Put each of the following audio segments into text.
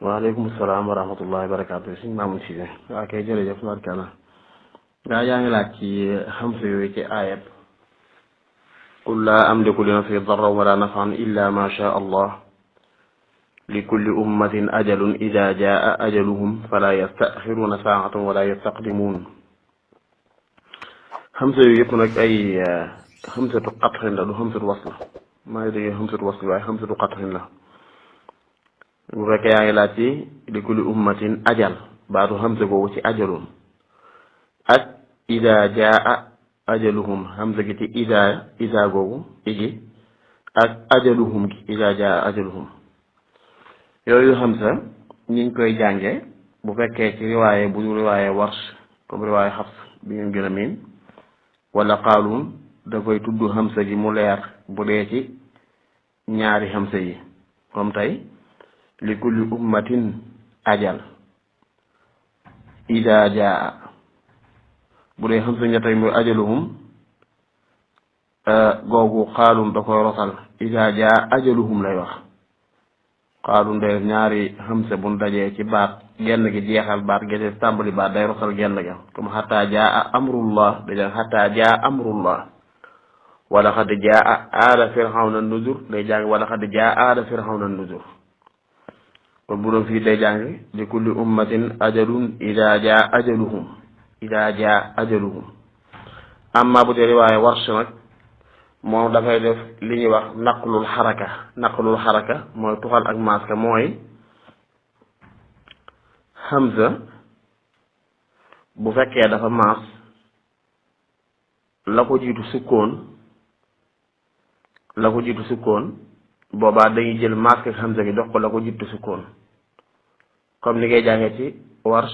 waaleykum salaam wa rahmatullahi wa barakaatu suñu maamu si waa kay jërëjëf barkala gaa yaa ngi laaj ci xamsa yooyu ci aayat qul laa amliku li nafsi darran wala nafan illa ma sha allah li kulli ummatin ajalun ida jaa ajaluhum fala yastaxiruuna saatan wala yastaqdimuun xamsa yooyu yëpp nag ay xamsatu qatrin la du xamsatu wasl maa ngi dégg xamsatu wasl waaye xamsatu qatrin la bu fekkee yaa ngi laaj ci li kulli ummatin ajal baatu xamsa googu ci ajalun ak ida jaa ajaluhum xamsa gi ci ida googu igi ak ajaluhum gi ida jaa ajaluhum yooyu xamsa ñi ngi koy jànge bu fekkee ci riwaaye bu ñu riwaaye warsh comme riwaaye xafs bi ngeen gën a miin wala qaalun da koy tudd xamsa gi mu leer bu dee ci ñaari xamsa yi comme tey li kulli ummatin ajal ida jaa bu dee xamsa ñettay muy ajaluhum googu xaalun da koy rosal ida jaa ajaluhum lay wax xaalun day ñaari xamsa bu dajee ci baat genn gi jeexal baat gi def tàmbali baat day rosal genn ga comme xataa jaa amrullah day jàng xataa jaa amrullah wala xad jaa aada firxawna nuzur day jàng wala xad jaa aada firxawna nuzur kon bu doon fii day jàng li kulli ummatin ajalun ida jaa ajaluhum ida jaa ajaluhum amma bu dee riwaaye warsh nag moom dafay def li ñuy wax naqlul xaraka mooy tuxal ak maska mooy hamza bu fekkee dafa maas la ko jiitu sukkoon boobaa dañuy jël maska ak hamza gi dox ko la ko jiitu sukkoon comme ni ngay jàngee ci warsh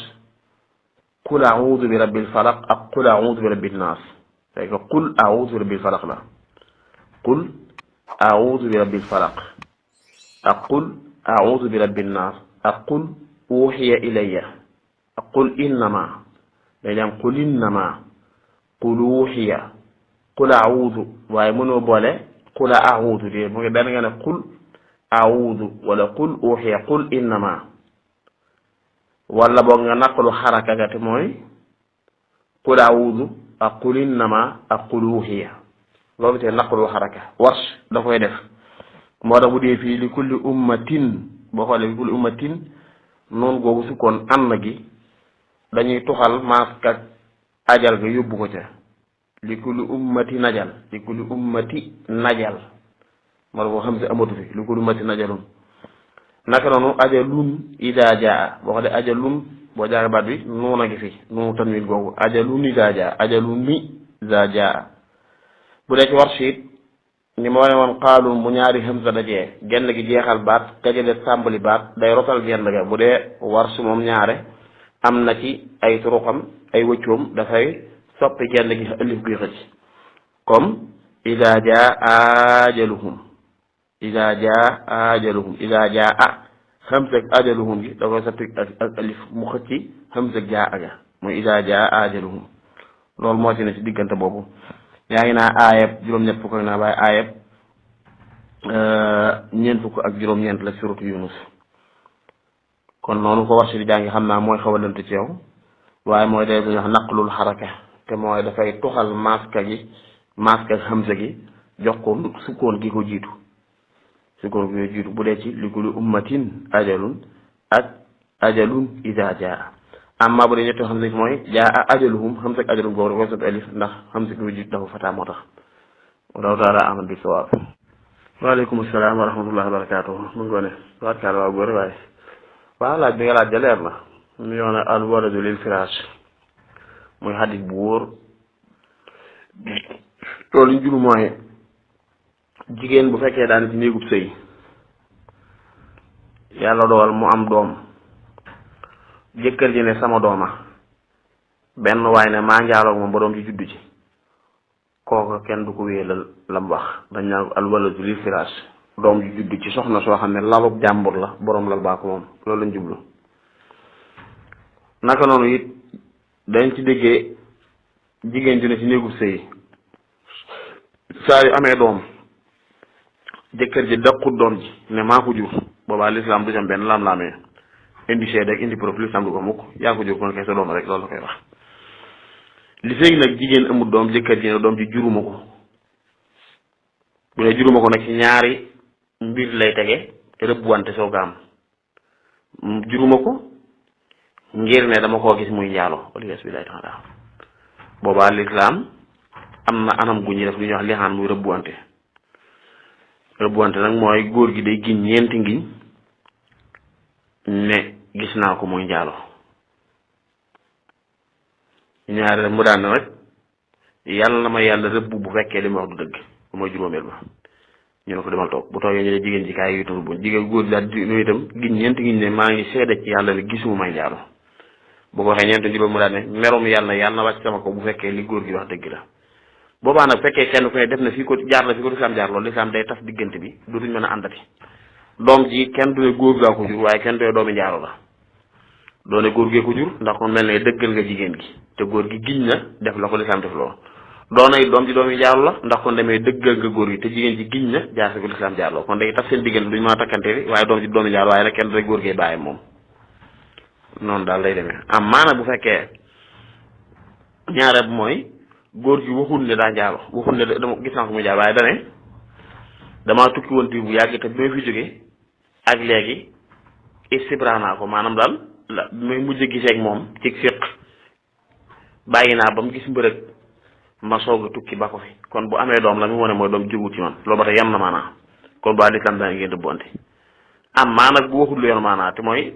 qul a'udhu bi rabbil falaq ak qul a'udhu bi rabbin nas fekk qul a'udhu bi rabbil falaq la qul a'udhu bi rabbil falaq ak qul a'udhu bi rabbin nas ak qul uhiya ilayya ak qul innama day jàng qul innama qul uhiya qul a'udhu waaye mënoo boole qul a'udhu di mu ngi benn nga ne qul a'udhu wala qul uhiya qul innama wala boog nga naqalu xaraka ga te mooy qul a'udhu ak qul innama ak qul uhiya loolu te naqalu xaraka warsh da koy def moo tax bu dee fii li kulli ummatin boo xoolee li kulli ummatin noonu googu sukkoon ànd gi dañuy tuxal maaska ak ajal ga yóbbu ko ca li kulli ummati najal li kulli ummati najal moo tax boo xam si amatu fi li kulli ummati najalun naka noonu ajalun ida jaa boo xoolee ajalun boo jaaree baat bi nuun a ngi fi nuunu tanwin googu ajalun ida jaa ajalun ni ida jaa bu dee ci warsh it ni ma wane woon xaalun bu ñaari hamza dajee genn gi jeexal baat ka jëlee tàmbali baat day rotal genn ga bu dee warsh moom ñaare am na ci ay turuqam ay wëccoom dafay soppi genn gi alif guy xëcc comme ida jaa ajaluhum ida jaa hamza ak ajaluhum gi da koy soppi ak alif mu xëcci hamza ak jaa aga mooy ida jaa ajaluhum loolu moo ci ne ci diggante boobu yaa ngi naa aayab juróom-ñett fukk ak naa waaye aayab ñeent fukk ak juróom-ñeent la suratu Yunus kon noonu ko warsh di jàngi xam naa mooy xaw a lënt ci yow waaye mooy day lu ñuy wax naqlul xaraka te mooy dafay tuxal maska ak hamza gi jox ko sukkoon gi ko jiitu bu dee ci li kulli ummatin ajalun ak ajalun ida jaa amma bu dee ñetti xam ne mooy jaa ajaluhum hamza ak ajaluhum googu koy soppi alif ndax hamza gi ko jiitu dafa fataa moo tax wallahu taala amal bi sawaab waaleykum salaam wa rahmatullahi wa barakaatuh mu ngoone waatkaal waa góor waaye waaw laaj bi nga laaj ja leer na mu yoone al waladu lil firaash muy xadis bu wóor loolu ñu julu mooy jigéen bu fekkee daan ci néegub sëy yàlla dogal mu am doom jëkkër ji ne sama dooma benn waay ne maa njaaloog moom ba doom ci juddu ci kooku kenn du ko wéyalal la mu wax dañ naan al waladu lil firaash doom ju juddu ci soxna soo xam ne lalub jàmbur la boroom lal baa ko moom loolu lañ jublu naka noonu it dañ ci déggee jigéen ju ne ci néegub sëy saa yu amee doom jëkkër ji daqut doom ji ne maa ko jur boobaa lislaam du jam benn lam-laamee indi seede ak indi preuve lislaam du ko mukk yaa ko jur kon kay sa doom rek loolu la koy wax. li feeg nag jigéen amul doom jëkkër ji ne doom ji juruma ko bu dee juruma ko nag ci ñaari mbir lay tege rëbb wante soo ga am juruma ko ngir ne dama koo gis muy njaalo walias bi lay tax boobaa lislaam am na anam gu ñuy def lu ñuy wax lixaan muy rëbb wante nag mooy góor gi day giñ ñeenti ngiñ ne gis naa ko muy njaalo ñaare mu daan rek yàlla na ma yàlla rëbb bu fekkee li ma wax du dëgg bu mooy juróomeel ba ñu ne ko demal toog bu toogee ñu ne jigéen ji kaay yu tudd buñ jigéen góor gi daal di nuyu itam giñ ñeenti ngiñ ne maa ngi seede ci yàlla ne gisuma may njaalo bu ko waxee ñeenti juróom mu daan ne merum yàlla na wàcc sama ko bu fekkee li góor gi wax dëgg la. boobaa nag fekkee kenn ku ne def na fii ko jaar la fi ko lislaam jaar loolu lislaam day tas diggante bi dootuñ mën a àndati doom ji kenn du ne góor gaa ko jur waaye kenn du ne doomi njaalo la doone góor gee ko jur ndax kon mel ne dëggal nga jigéen gi te góor gi giñ na def la ko lislaam def loolu doonay doom ji doomi njaalo la ndax kon demee dëggal nga góor gi te jigéen ji giñ na jaar si ko lislaam jaar loolu kon day tas seen diggante duñ mën a takkante waaye doom ji doomi njaalo waaye nag kenn du ne góor gee bàyyi moom noonu daal lay demee am maana bu fekkee ñaareel mooy góor gi waxul ne daa njaalo waxul ne dama gis naa ko muy njaalo waaye dane damaa tukki woon bu yàgg te bi may fi jógee ak léegi istibra naa ko maanaam daal la may mujj gisee ak moom ci séq bàyyi naa ba mu gis mbërëg ma soog a tukki ba ko fi kon bu amee doom la mu wane mooy doom jógu ci man loolu ba tey yem na maanaa kon ba lislaam daan ngeen dëbbonte am maanaam bu waxul lu yoon maanaa te mooy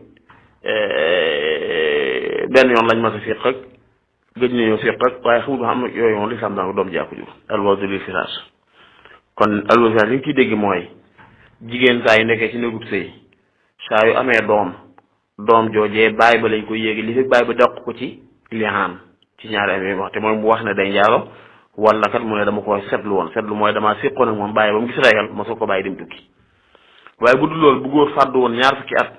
benn yoon lañ ma sa séq ak gëj nañoo séq ak waaye xamul xam yooyu moom lislaam daan ko doom jàpp jur alwadu lil firaas kon alwadu firaas li ñu ciy dégg mooy jigéen saa yu nekkee ci néegub sëy saa yu amee doom joojee bàyyi ba lañ ko yéegi li fi bàyyi ba dàq ko ci lihaan ci ñaari amee wax te mooy mu wax ne day njaalo wala kat mu ne dama ko seetlu woon seetlu mooy damaa séqoon ak moom bàyyi ba mu gis reegal ma soo ko bàyyi dem tukki waaye bu dul loolu bu góor fàddu woon ñaar fukki at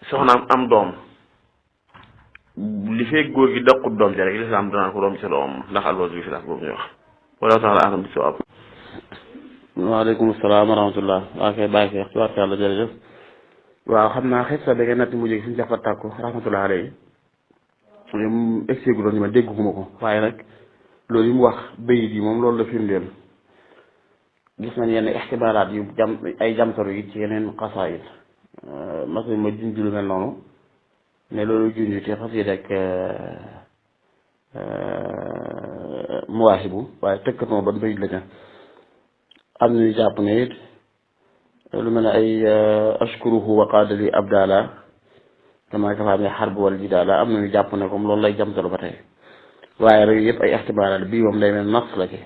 soxnaam am doom li fee góor gi daqut doom ci rek lislaam danaan ko doom ci sa doom ndax alwadu fi boobu ñuy wax wala taala alam bi sawaab. waaleykum salaam wa rahmatullah waa kay bàyyi feex ci waxtu yàlla jërëjëf waaw xam naa xet sa da ngay natti mu jóge suñu jafa tàkku rahmatullah alayhi mu exegu doon ñu ma dégguma ko waaye nag loolu yi mu wax bayit yi moom loolu la firndeel gis nañ yenn ixtibaaraat yu ay jamtaru yi ci yeneen xasaayid masalan ma junj lu mel noonu ne loolu junj ci xasiid rek muwaahibu waaye tëkkatuma ban bayit la ca am nañu jàpp ne it lu mel ne ay ashkuruhu wa qaadali abdala kama kafa ne xarb wal jidaala am nañu jàpp ne comme loolu lay jamtalu ba tey waaye rek yëpp ay ixtibaaraat bii moom day mel nas la ci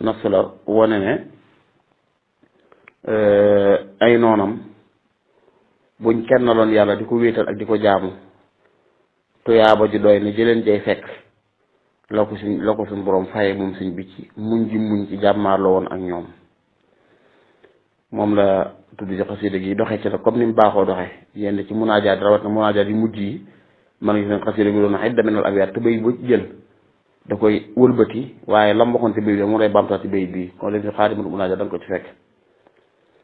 nas la wane ne ay noonam buñ kenn loon yàlla di ko wéetal ak di ko jaamu tuyaaba ji doy ne jëleen jay fekk la ko suñ borom faye moom suñ bi ci muñ ci jàmmaarloo woon ak ñoom moom la tudd ci xasida gi doxe ci la comme ni mu baaxoo doxe yenn ci munaajaat rawat na munaajaat yu mujj yi man gis nañ xasida gi doon na xit demenal abiyaat te bay ba jël da koy wëlbati waaye lam waxoon ci bayit bi mu lay bamtaat ci bayit bi kon leen si xaadimul munaajaat da nga ko ci fekk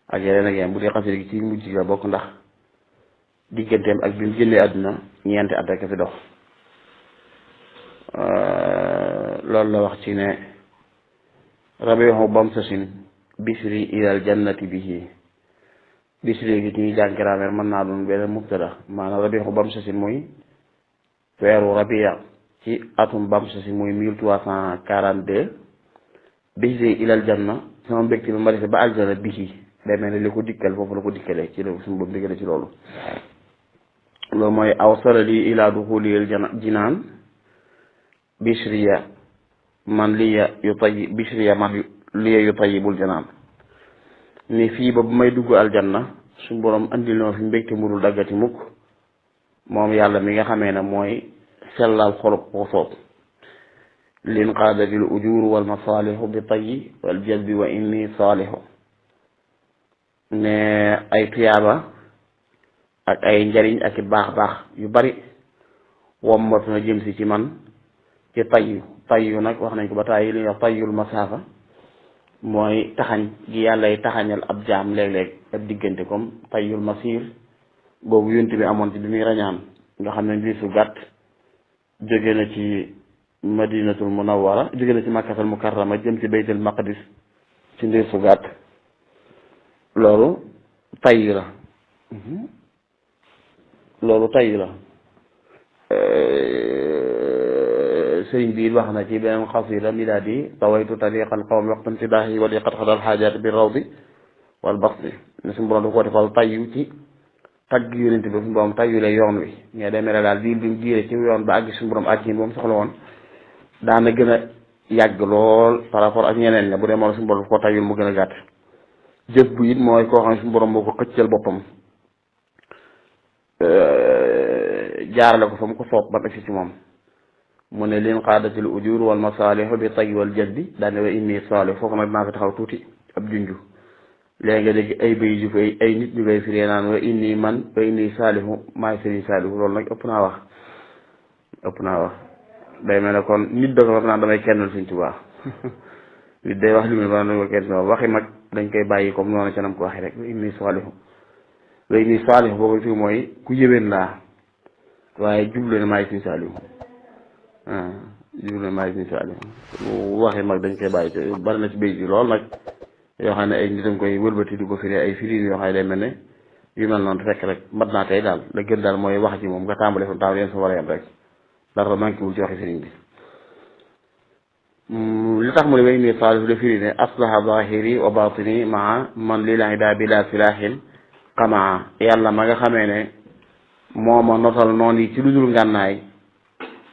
ak yeneen ak yeneen bu dee xasida gi ci mujj gi la bokk ndax digganteem ak bi mu génnee àdduna ñeenti at rek fi dox loolu la wax ci ne rabihu bamsasin bisri ilal jannati bihi bisri gi ñuy jàng grammaire mën naa doon benn mubtada maanaam rabihu bamsasin muy weeru rabia ci atum bamsasin muy 1342 bisri ilal janna sama mbégte bi ma defee ba aljana bihi day mel ne li ko dikkal foofu la ko dikkalee ci loolu suñu boobu dikkale ci loolu mooy aw salali ila duxulil jinaan bishriya man liya yu tayyibul janaan ni fii ba bu may dugg aljanna suñu borom andil na fi mbégte murul daggati mukk moom yàlla mi nga xamee ne mooy sellal xolub ko soob lin qaadatil ujur wal masaalihu bi tayyi wal jalbi wa inni saalihu ne ay tuyaaba ak ay njariñ ak i baax yu bari wommatu na jëm si ci man ci tayyu nag wax nañ ko ba tàyyi li ñuy wax tayyul masaafa mooy taxañ gi yàllay taxañal ab jaam léeg-léeg ab diggante comme tayyul masir boobu yonent bi amoon ci bi muy rañaan nga xam ne ndiir su gàtt jóge na ci madinatul munawwara jóge na ci makkatal mukarrama jëm ci baytul maqdis ci ndiir su gàtt loolu tayyi la loolu tayyi la sëriñ bi wax na ci beneen xasida mi daal di tawaytu tariqal qawmi waxtan ci daax yi wala xat-xatal xaajaat bi raw bi wal basti ne suñu borom da ko defal tayyu ci tagg yonent bi suñu borom tayyule yoon wi nga demee ne daal diir bi mu diire ci yoon ba àgg suñu borom àgg yi moom soxla woon daana gën a yàgg lool par rapport ak ñeneen ña bu dee moom suñu borom daf ko tayyul mu gën a gàtt jëf bu it mooy koo xam ne suñu borom moo ko xëccal boppam jaarale ko fa mu ko soob ba egsi ci moom mu ne lin qaadatil ujur wal masalih bi tay wal jaddi daane wa inni salih foofu nag naa fi taxaw tuuti ab junju léegi nga dégg ay bay ju fay ay nit ñu koy firee naan wa inni man wa inni saalihu maay sëriñ saalihu loolu nag ëpp naa wax day mel ne kon nit da ko wax naan damay kennal Sëriñ Tuubaa nit day wax li mu ba na kenn waxi mag dañ koy bàyyi comme noonu ca nam ko waxee rek wa inni saalihu boo ko fi mooy ku yëwén laa waaye jublu ne maay sëriñ saalihu jublu ne maay sëriñ saalihu waxi mag dañ koy bàyyi ci bari na ci béy ji lool nag yoo xam ne ay nit a koy wëlbati di ko firi ay firi yoo xam ne day mel ne yu mel noonu fekk rek mat naa tey daal la gën daal mooy wax ci moom nga tàmbale fa tàmbale yéen fa war a yem rek dara manqué wul ci waxi sëriñ bi li tax mu ne way nii saalif de firi ne aslaha zahiri wa batini maa man lil ida bila silahin xamaa yàlla ma nga xamee ne moo ma notal noonu yi ci lu dul ngànnaay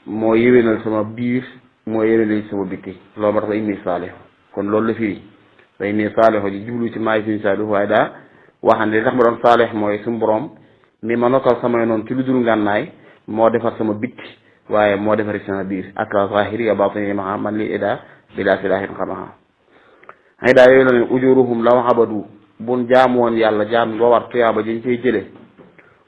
moo yéwénal sama biir moo yéwénal sama bitti loolu ma tax ba inni saalih kon loolu la firi day ne saalihu ji jublu ci maay suñu saalihu waaye daa waxande li tax ma doon saalih mooy suñu borom mi ma notal samay noonu ci lu dul ngànnaay moo defar sama bitti waaye moo defar sama biir ak zahiri ya batini maa man li ida bila silahin xamaha ay daa yooyu la ne ujuruhum law abadu bun jaam woon yàlla jaam nga war tuyaaba jiñ cay jële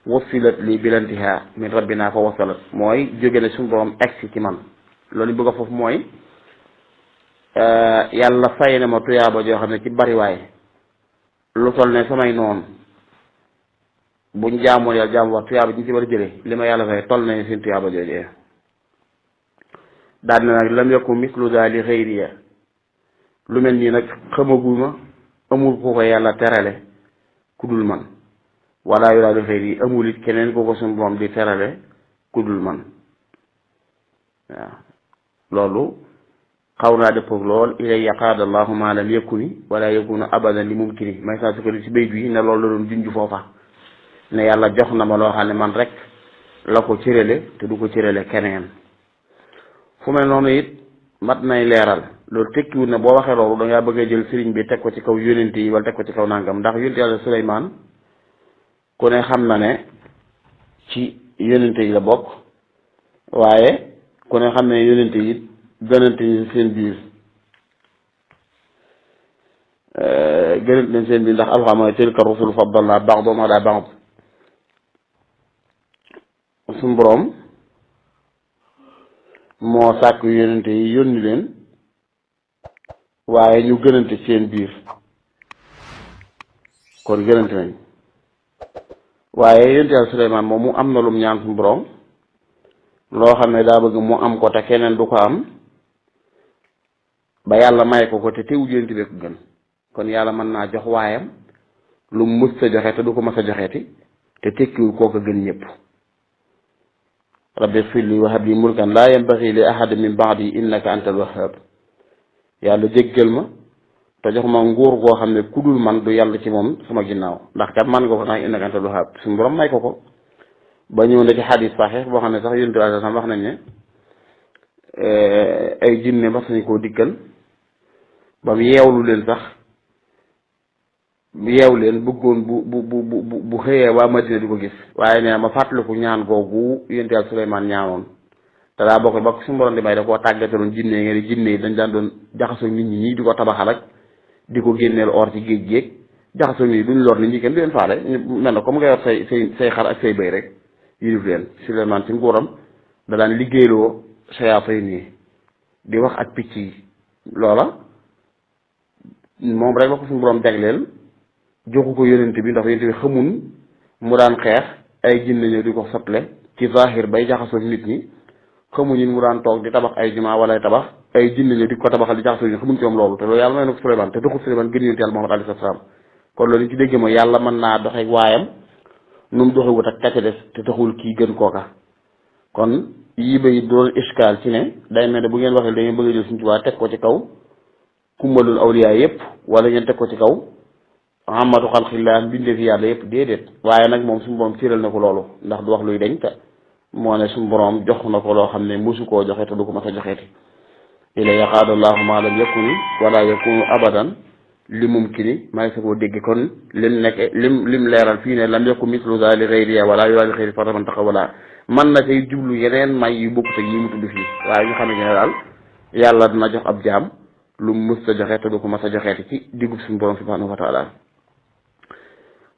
wasilat li bilantiha min rabbina fa wasalat mooy jóge ne suñu borom egsi ci man loolu bëgg a foofu mooy yàlla fay na ma tuyaaba joo xam ne ci bariwaay lu toll ne samay noonu buñ jaamoon yàlla jaam wax tuyaaba ji ñu ci war a jële li ma yàlla fay toll nañu seen tuyaaba joojee daal na nag lam yakku mislu daa li xëyriya lu mel nii nag xamaguma amul ko ko yàlla terale ku dul man wala yu daa li xëyri amul it keneen ko ko suñu borom di terale ku dul man waaw loolu xaw naa dëppoog lool ilay yaqaad allahu ma lam yakuni wala yakuna abadan li mumkini may saa sukkandiku si bayt bi ne loolu la doon junj foofa ne yàlla jox na ma loo xam ne man rek la ko cërale te du ko cërale keneen fu mel noonu it mat nay leeral loolu tekkiwul ne boo waxee loolu da ngaa bëgg a jël sëriñ bi teg ko ci kaw yónent yi wala teg ko ci kaw nangam ndax yónent yàlla Suleymaan ku ne xam na ne ci yónent yi la bokk waaye ku ne xam ne yónent yi gënante ñu seen biir gënante nañ seen biir ndax alxam mooy tilka rusul faddalna ba'dahum ala ba'd suñu boroom moo sàkk yónente yi yónni leen waaye ñu gënante seen biir kon gënante nañ waaye yónente yàlla Suleymaan moom mu am na lum ñaan suñu boroom loo xam ne daa bëgg mu am ko te keneen du ko am ba yàlla may ko te teewul yónente bee ko gën kon yàlla mën naa jox waayam lu mu mës sa joxe te du ko mës a joxeeti te tekkiwul kooku gën ñëpp rabbi ighfir li wa hab li mulkan laa yanbaghi li ahad min ba'di innaka antal wahhab yàlla jéggal ma te jox ma nguur goo xam ne ku dul man du yàlla ci moom sama ginnaaw ndax kat man nga ko ndax innaka antal wahhab suñu borom may ko ba ñëw na ci xadis saxiix boo xam ne sax yonent bi sallallahu alayhi wasallam wax nañ ne ay jinne mas nañ koo dikkal ba mu yeewlu leen sax yeew leen bëggoon bu xëyee waa Madina di ko gis waaye nee ma fàttaliku ñaan googu yonent Yàlla Suleymaan ñaanoon te daa bokk ba suñu borom di may da koo tàggataloon jinne yi nga di jinne yi dañ daan doon jaxasoo nit ñi di ko tabaxal ak di ko génneel or ci géej géej jaxasoo nit ñi duñ lor nit ñi kenn du leen faale mel na comme nga yor say xar ak say bëy rek yilif leen Suleymaan ci nguuram da daan liggéeyloo sayaatin yi di wax ak picc yi loola moom rek la ko suñu borom jagleel joxu ko yonent bi ndax yonent bi xamun mu daan xeex ay jinne ñëw di ko sotle ci zahir bay jaxasoo nit ñi xamuñu mu daan toog di tabax ay jumaa wala ay tabax ay jinne ñëw di ko tabaxal di jaxasoo ñu xamuñ ci moom loolu te loolu yàlla may na ko Suleymaan te taxul Suleymaan gën yonent yàlla Muhammad alayhi salaam kon loolu ñu ci dégg mooy yàlla mën naa doxe waayam nu mu doxewut ak kacca des te taxul kii gën kooka kon yii bay doon iskaal ci ne day mel ne bu ngeen waxee da ngeen bëgg a jël Sëriñ Tuubaa teg ko ci kaw kummalul awliyaa yëpp wala ngeen teg ko ci kaw amatu xalqillah mbindeefi yàlla yëpp déedéet waaye nag moom suñu borom cëral na ko loolu ndax du wax luy deñ te moo ne suñu borom jox na ko loo xam ne mosu koo joxe te du ko mas a joxeeti ila yaqaadallahu ma lam yakuni wala yakunu abadan li mumkini maa ngi sa koo dégg kon lim nekk lim leeral fii ne lam yakun mislu za li xayriya wala yuwa li xayri fataman taxa wala man na tey jublu yeneen may yu bokkut ak yi mu tudd fii waaye ñu xam ne daal yàlla dina jox ab jaam lu mu mës a joxe te du ko mas a joxeeti ci diggub suñu borom subhanahu wa taala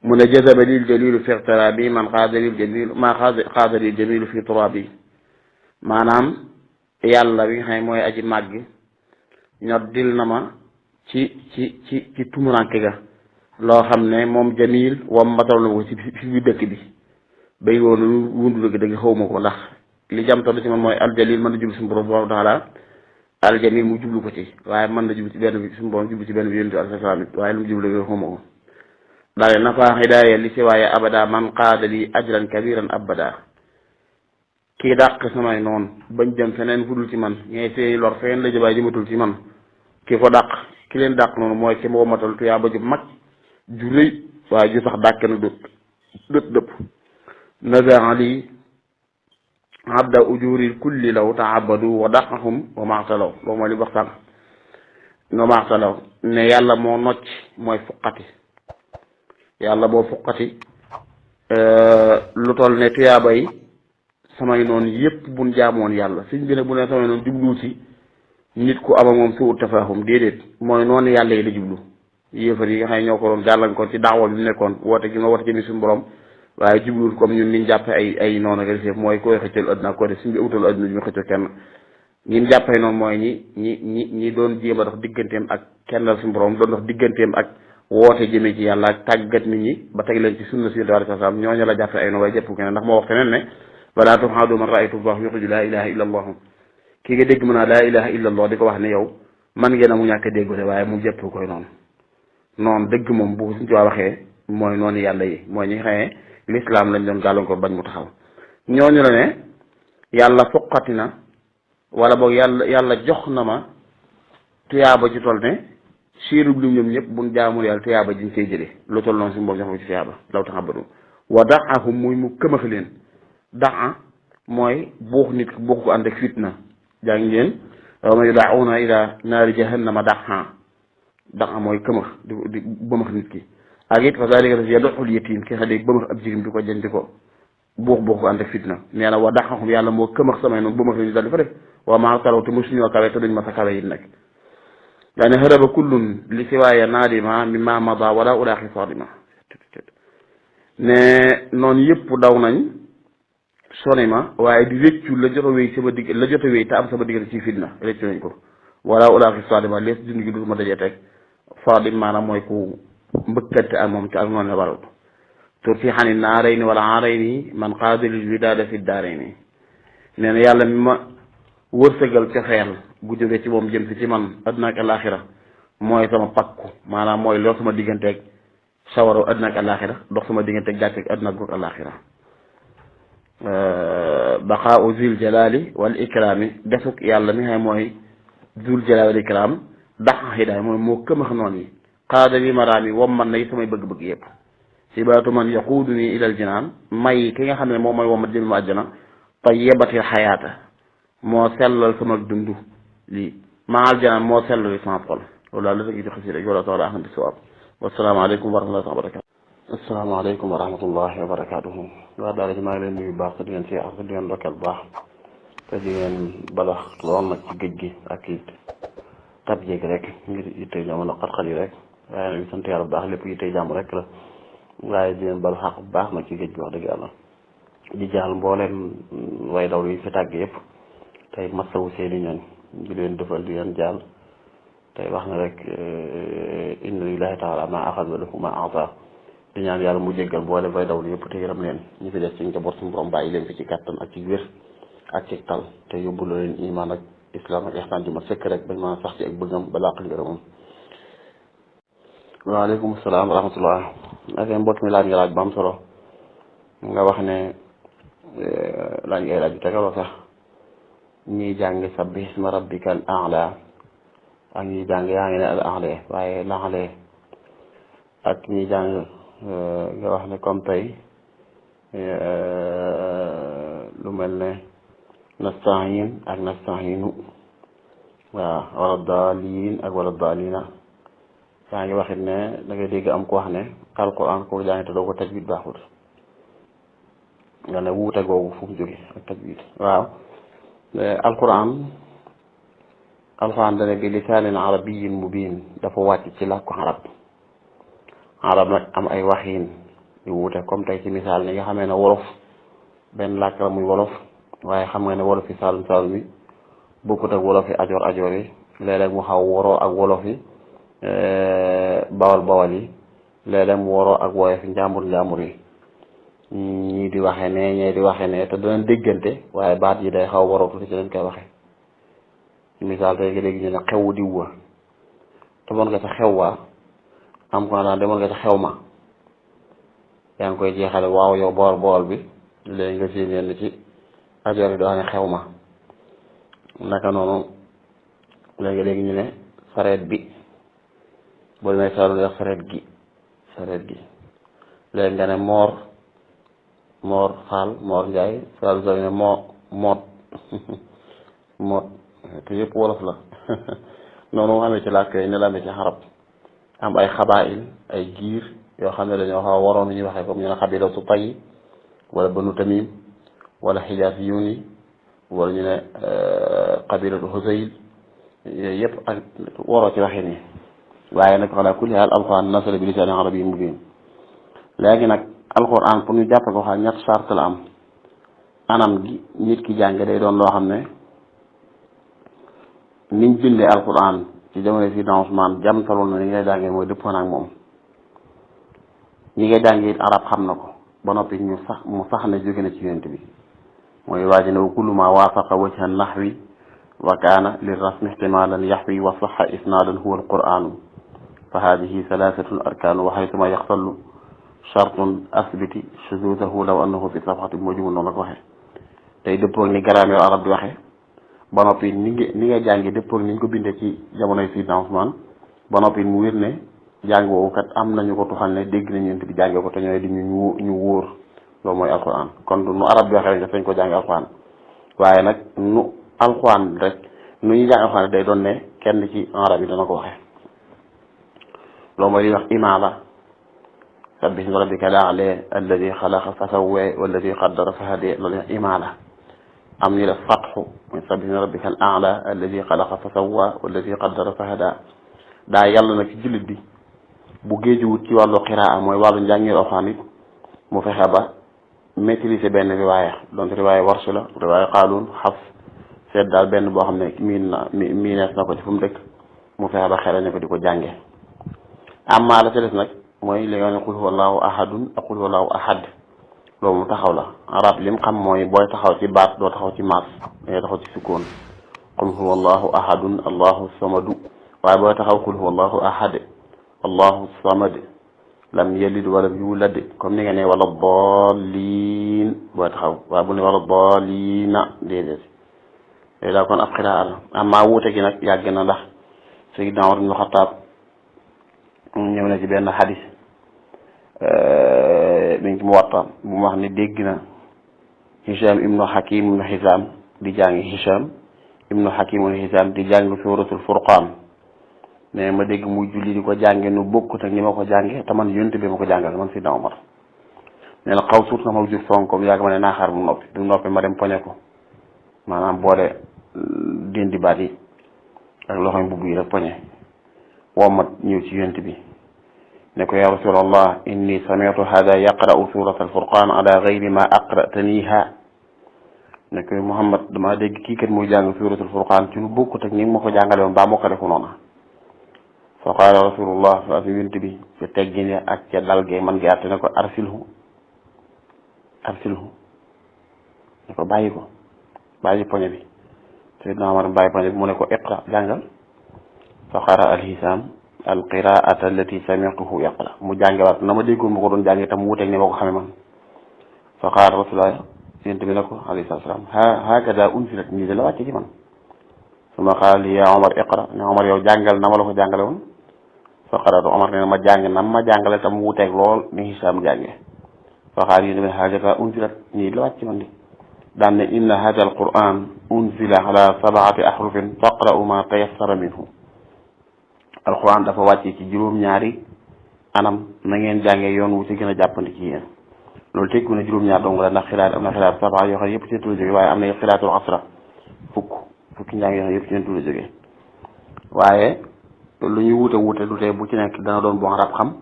mu ne jazaba lil jalilu fi ixtirabi man xaadalil jamilu maa xaadalil jamilu fi turabi maanaam yàlla bi nga xam ne mooy aji màgg ñot dil na ma ci tumuranke ga loo xam ne moom jamil wam matal na ko ci fi dëkk bi bay woonu wundu dëgg xaw ma ko ndax li jamtalu ci man mooy aljalil mën na jublu suñu borom subhanahu wa taala aljamil mu jublu ko ci waaye mën na jublu ci benn bi suñu borom jublu ci benn bi yonent alayhi salaam waaye lu mu jublu xaw ma ko daal nafa hidaaya li si waaye abada man qaada li ajran kabiran abada kii dàq samay noonu bañ dem feneen fudul ci man ñee seeni lor feneen la jëbaay jëmatul ci man ki ko dàq ki leen dàq noonu mooy ki moo matal tuyaa ba ju mag ju rëy waaye ju sax dàkk na dëpp naza ali abda ujuri kulli law taabadu wa daqahum wa maxtalaw boobu mooy li wax sànq nga maxtalaw ne yàlla moo nocc mooy fuqati yàlla boo fuqati lu toll ne tuyaaba yi samay noonu yëpp buñ jaamoon yàlla suñ bi ne bu ne samay noonu jublu ci nit ku ama moom suut tafaahum déedéet mooy noonu yàlla yi la jublu yéefar yi nga xam ne ñoo ko doon gàllankoor ci daawa bi mu nekkoon woote gi ma woote jëmi suñu borom waaye jubluwul comme ñun niñ jàppe ay noonu ak def mooy koy xëccal adduna ko def suñ bi utal adduna bi ñu xëccoo kenn ñin jàppee noonu mooy ñi doon jéem a dox digganteem ak kennal suñu borom doon dox digganteem ak woote jëmee ci yàlla ak tàggat nit ñi ba teg leen ci sunna si alayhi salaam ñooñu la jàppe ay noonu waaye jàpp keneen ndax moo wax feneen ne wala tuhaadu man raaytu baax yuxriju laa ilaha illa allah kii nga dégg mën naa laa ilaha illa allah di ko wax ne yow man ngeen a mu ñàkk a déggule waaye mu jëpp koy noonu dëgg moom bu suñ ci waa waxee mooy noonu yàlla yi mooy ñi nga xamee l'islam lañ doon gàllankoor bañ mu taxaw ñooñu la ne yàlla foqati na wala boog yàlla jox na ma tuyaaba ci toll ne siirub lim ñoom ñëpp buñ jaamul yàlla tuyaaba jiñ koy jëlee lu toll noonu suñu boog jox ma ci tuyaaba law taxabadu wa daahum muy mu këmax leen daa mooy buux nit buux ko ànd ak fitna jàng ngeen yawma yudauna ila naari jahannama daa mooy këmax di bëmax nit ki ak it fa zalika daf yadoxul yatim ki xam ne bëmax ab jirim di ko jënd ko buux ko ànd ak fitna nee na wa daxaxum yàlla moo këmax samay noonu bëmax leen dal di fa def waa maa talaw te mosuñoo kawe te duñ ma sa kawe it nag daane haraba kullun li siwaaya naadima mi ma mada wala ulaaxi sadima ne noonu yëpp daw nañ soni ma waaye di réccu la jot a wéy te am sama diggante ci fitna réccu nañ ko wala ulaaxi sadima lees dund gi dutuma dajee teg sadim maanaam mooy ku mbëkkante ak moom te ak noonu la waral tur fi xani naarayni wala aarayni man qaadalil widaada fi daarayni nee na yàlla mi ma wërsëgal cofeel gu jóge ci moom jëm si ci man adduna ak alaxira mooy sama pakku maanaam mooy loo sama digganteeg sawaru adduna ak alaxira dox sama digganteeg jàkkeeg adduna ak alaxira baqaau zul jalali wal ikrami defuk yàlla mi xam mooy zul jalali wal ikram daqa hidaay mooy moo këmax noonu yi qaada bi maraam yi wom man na yi samay bëgg-bëgg yëpp sibaatu man yaquudu nii ilal jinaan may ki nga xam ne moom mooy womat jëmi ma àjjana tayyibatil xayaata moo sellal sama dund lii maal janaan moo sellal sama xol loolu daal la sa gi di xasi rek wala taala aham bi sawaab wasalaamaaleykum wa rahmatullahi wa barakatu asalaamaaleykum wa rahmatullahi wa barakatuhu waa daal ci maa ngi leen nuyu baax te di ngeen siyaar te di ngeen ndokkeel baax te di ngeen balax lool nag ci géej gi ak it tab jéeg rek ngir yittey jamono xat-xat yi rek waaye nag sant yàlla bu baax lépp yittey jàmm rek la waaye di leen balu xaq bu baax nag ci géej gi wax dëgg yàlla di jaal mbooleem way daw yi fi tàgg yëpp tey masawu seeni ñooñ di leen defal di leen jaal tey wax na rek inna lillahi taala ma axada wa lahu ma ata di ñaan yàlla mu jéggal boole bay daw yëpp te yërëm leen ñu fi def ci njaboot suñu borom bàyyi leen fi ci kàttan ak ci wér ak ci tal te yóbbuloo leen iman ak islam ak ihsan ji ma sëkk rek bañ ma sax ci ak bëggam ba làq ngërëmam. waaleykum salaam wa rahmatullah. ak mbokk mi laaj nga laaj ba am solo nga wax ne laaj ngay laaj bi tegaloo sax ñiy jàng sabbi isma rabbikal a'la ak ñiy jàng yaa ngi ne al a'la waaye l'a'la ak ñiy jàng nga wax ne comme tey lu mel ne nasta'in ak nasta'inu waaw wala daalin ak wala daalina yaa ngi waxit ne da ngay dégg am ko wax ne alquran ko jàng te doo ko tajwid baaxut nga ne wuute googu fu mu jóge ak tajwid waaw alquran dana bi lisaanin arabiyyin mubiin dafa wàcc ci làkku arab nag am ay waxiin yu wuute comme tey ci misaal ni nga xamee ne wolof benn làkk la muy wolof waaye xam nga ne wolof yi saalum saalum yi bokkut ak wolof yi ajoor ajoor yi léeg-léeg mu xaw woroo ak wolof yi bawal bawal yi léeg-léeg mu woroo ak woyof yi njàmbur njàmbur yi ñii di waxe ne ñee di waxe ne te danañ déggante waaye baat yi day xaw waroo tuuti ci lañ koy waxe misaal tey nga dégg ñu ne xewu diw wa te mën nga sa xew waa am ko naan demoon nga ca xew ma yaa ngi koy jeexale waaw yow bool bool bi léegi nga seen yenn ci ajoor yi doo xam ne xew ma naka noonu léegi ñu ne sareet bi boo demee saalum di wax sareet gi léegi nga ne moor faal moor njaay saalum saalum ne moot te yëpp wolof la noonu mu amee ci làkk yi ne la amee ci xarab am ay xabaayil ay giir yoo xam ne dañoo xaw a waroon ñuy waxee comme ñu ne xabila su tay wala banu tamim wala xijaas yuni wala ñu ne qabilatu husayl yooyu yëpp ak waroo ci waxin yi waaye nag ala kulli haal alquran nasala bi lisaanin arabiyyin mubiin léegi nag alquran pour ñu jàppe ko xam ñett charte la am anam gi nit ki jàng day doon loo xam ne niñ bindee alquran ci jamono si dans Ousmane jamtaloon na ni ngay jàngee mooy dëppoon ak moom ñi ngay jàngee arab xam na ko ba noppi mu sax ne jóge na ci yonent bi mooy waaji ne wa kullu ma waafaqa wajha nahwi wa kaana li rasmi ihtimalan yaxwi wa saxa isnaadan huwa alquranu fa hadihi thalathatun arkanu wa haytuma yaxtallu shartun asbiti shuzuzahu law annahu fi safhati mujum noonu la ko waxee tey dëppoog ni grammaire arab di waxee ba noppi ni nga jàngi dëppoog ni ñu ko bindee ci jamonoy Sidna Usmaan ba noppi mu wér ne jàng woowu kat am nañu ko tuxal ne dégg nañu yonent bi jàngee ko te ñooy di ñu wóor loolu mooy alquran kon nu arab bi waxee rek daf lañ ko jàng alquran waaye nag nu alquran rek nu ñuy jàng alquran day doon ne kenn ci arab yi dana ko waxee loolu mooy li wax imaala sabbih isma rabbikal a'laa alladi xalaqa fa sawwaa walladi qaddara fa hadaa loolu wax imaala am ñu def fatxu mooy sabbih isma rabbikal a'laa alladi xalaqa fa sawwaa walladi qaddara fa hadaa daa yàlla nag ci jullit bi bu géejuwut ci wàllu qiraa mooy wàllu njàngir alxuraan it mu fexe ba maîtriser benn riwaaya donc riwaaya warsu la riwaaya qaaluun xaf seet daal benn boo xam ne miinees na ko ci fu mu dëkk mu fexe ba xelañe ko di ko jànge amma la ca des nag mooy li nga ne qul huwallahu ahadun ak qul huwallahu ahad loolu mu taxaw la arab lim xam mooy booy taxaw ci baat doo taxaw ci maas dangay taxaw ci sukkoon qul huwallahu ahadun allahu samadu waaye booy taxaw qul huwallahu ahad allahu samad lam yalid walam yulad comme ni nga ne wala daalliin booy taxaw waaye bu ne wala daalliina déedéet léegi daal kon ab xiraa la amma wuute gi nag yàgg na ndax Sayyidina Umar ibn Xattaab ñëw na ci benn xadis mi ngi ci Muwatta bu mu wax ne dégg na Hisham ibnu Hakim ibnu Hisaam di jàng Hisham ibnu Hakim ibnu Hisaam di jàng suuratul Furqaan mais ma dégg muy julli di ko jànge nu bokkut ak ñi ma ko jànge te man yonent bi ma ko jàngal man Sayyidina Umar nee na xaw suut na ma jur fonkom yàgg ma ne naa xaar bu noppi ma dem poñe ko maanaam boole dindi baat yi ak loxoy mbubb yi rek poñe wommat ñëw ci yonent bi ne ko ya rasulallah inni sami'tu hada yaqra'u surat alfurqan ala gayri ma aqra'taniha ne ko Muhammad dama dégg kii kat muy jàng surat alfurqan ci lu bokkut ak ni ma ko jàngale woon baa moo ko defu noona fa qaala rasulullah sa fi yonent bi ca teggine ak ca dalge man gi àtte ne ko arsilhu ne ko bàyyi poñe bi Seydina Omar bàyyi poñe bi mu ne ko iqra jàngal fa qara alhisam alqiraata allati sami'tuhu yaqra mu jàngewaat na ma déggoon ma ko doon jànge tam wuuteeg ne ma ko xame man fa qaala rasulullah yonent bi ne ko alayhi salaam hakada unzilat nii da la wàcce ci man suma qaala li ya Omar iqra ne Omar yow jàngal na ma la ko jàngale woon fa qaratu Omar ne ma jàng nam ma jàngale tam wuuteeg lool ni Hisaam jànge fa qaala yonent bi hakada unzilat nii da la wàcce man di daan ne inna hada alquran unzila ala sab'ati ahrufin faqra'u ma tayassara minhu alquran dafa wàcce ci juróom-ñaari anam na ngeen jàngee yoon wu ci gën a jàppandi ci yéen loolu tekku na juróom-ñaar dong la ndax xilaat am na xilaat saba yoo xam ne yëpp ci leen jógee waaye am na xilaatul asra fukki njàng yoo xam ne yëpp ci leen la jógee waaye lu ñu wuute du tee bu ci nekk dana doon bu arab xam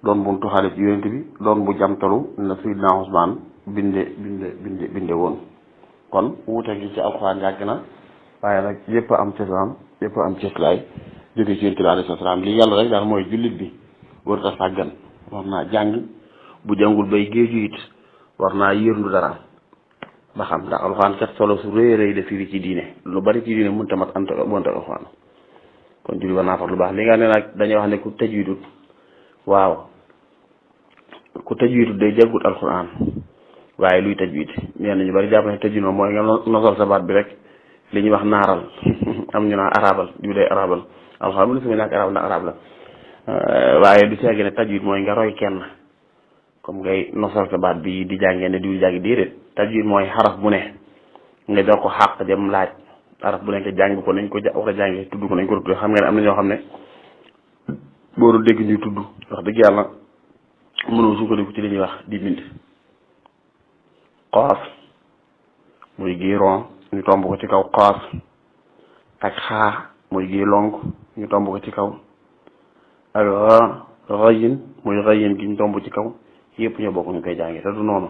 doon bu tuxaale ci yonent bi doon bu jamtalu na Sayyidina Usmaan binde woon kon wuute gi ci alxuraan yàgg na waaye nag yëpp am cosaan yëpp am cëslaay jóge ci yonent bi alayhi salaam li yàlla rek daal mooy jullit bi warut a sàggan war naa jàng bu jàngul bay géeju it war naa yërndu dara ba xam ndax alxuraan kat solo su rëy rëy la firi ci diine lu bari ci diine mënta mat anta bonte alxuraan kon jullit war naa far lu baax li nga ne nag dañuy wax ne ku tajwidut waaw ku tajwidut day jàngut alxuraan waaye luy tajwid ñenn ñu bari jàpp ne tajwid moom mooy nga nosal sa baat bi rek li ñuy wax naaral am ñu naa arabal diw day arabal alxuraan mu ne sumi naak arab na arab la waaye du seegi ne tajwid mooy nga roy kenn comme ngay nosal sa baat bi di jàngee ne diw jàngi déedéet tajwid mooy xaraf bu ne nga jox ko xàq dem laaj xaraf bu ne nga jàng ko nañ ko war a jàngee tudd ko nañ ko tudd xam nga ne am na ñoo xam ne booru dégg ñuy tudd wax dëgg yàlla mënoo sukkandiku ci li ñuy wax di bind qaaf muy gi ron ñu tomb ko ci kaw qaaf ak xaa muy gi lonk ñu tomb ko ci kaw ak rayin muy rayin gi ñu tomb ci kaw yëpp ñoo bokk ñu koy jàngee te du noonu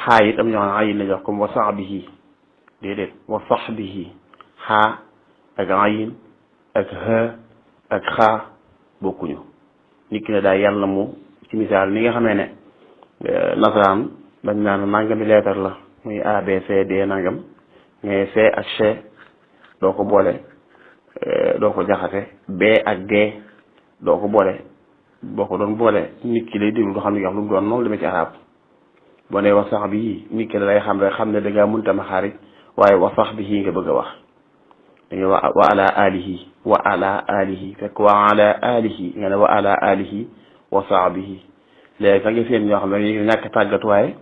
xaa it am ñoo xam ne ayin la jox comme wa sahbihi déedéet wa sahbihi xaa ak ayin ak ha ak xaa bokkuñu nit ki ne daal yàlla mu ci misaal ni nga xamee ne nasaraan dañ naan nangami leetar la muy A B C D nangam mais C ak C doo ko boole doo ko jaxase B ak D doo ko boole boo ko doon boole nit ki lay déglu du xam ne nga xam lu mu doon noonu demee ci arab boo nee wax sax bi nit ki lay xam rek xam ne da ngaa mënta ma xaarit waaye wax sax bi nga bëgg a wax da nga wa ala alihi fekk wa ala alihi nga ne wa ala alihi wa sahbihi léegi sax nga seen ñoo xam ne dañuy ñàkk tàggat waaye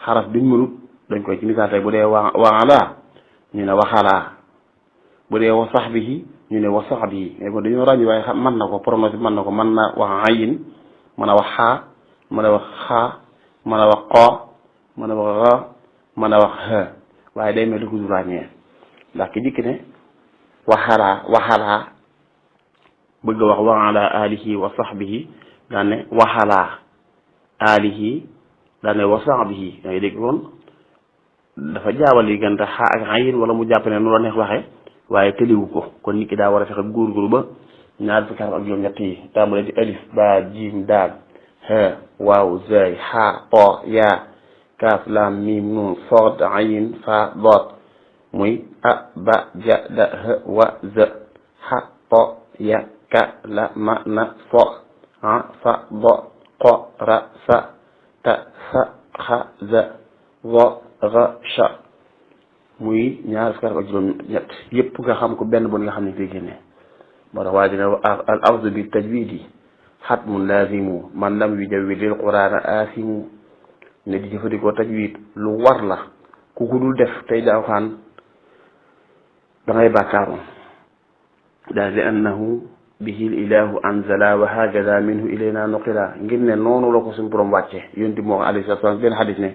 xaraf biñ mënut dañ koy ci misaal tey bu dee wa ala ñu ne waxalaa bu dee wa sahbihi ñu ne wa sahbihi mais kon dañoo ràññi waaye xam mën na ko prononcer mën na ko mën na wax ayin mën a wax xaa mën a wax xaa mën a wax qoo mën a wax ra mën a wax ha waaye day mel ni ko du ràññee ndax ki dikk ne waxalaa bëgg a wax wa ala alihi wa sahbihi daan ne waxalaa alihi daan ne wa sahbihi da ngay dégg kon dafa jaawal yi gante xaa ak ayin wala mu jàpp ne nu la neex waxe waaye tëliwu ko kon nit ki daa war a fexe góorgóorlu ba ñaar fukki xaraf ak juróom-ñett yi tàmbale ci alif ba jiim daal ha waaw zay xaa to yaa kaaf laam miim nuun sood ayin fa doot muy a ba ja da ha wa za xa to ya ka la ma na fo ha fa do qo ra sa ta sa xa za zo ra sha muy ñaar fukki ak juróom-ñett yëpp nga xam ko benn bon nga xam ne koy génne moo tax waaye dina al axdu bi tajwidi xatmun laazimu man lam yujawwidil quraana aasimu ne di jëfandikoo tajwid lu war la ku ko dul def tey daaxaan da ngay bàkkaaru daal li annahu bihi l ilahu anzala wa hagada minhu ilayna nuqila ngir ne noonu la ko suñu borom wàcce yonti moo alayhi salatu wasalam benn xadis ne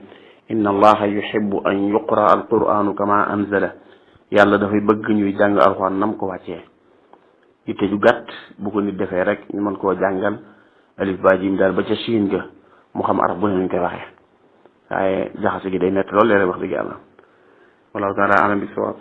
inna allaha yuhibbu an yuqra alquranu kama anzala yàlla dafay bëgg ñuy jàng alquran nam ko wàccee yitte ju gàtt bu ko nit defee rek ñu mën koo jàngal alif ba jim daal ba ca siin ga mu xam arab bu ne ñu koy waxee waaye jaxase gi day métti loolu léeg-léeg wax dëgg yàlla wallahu taala alam bi sawaab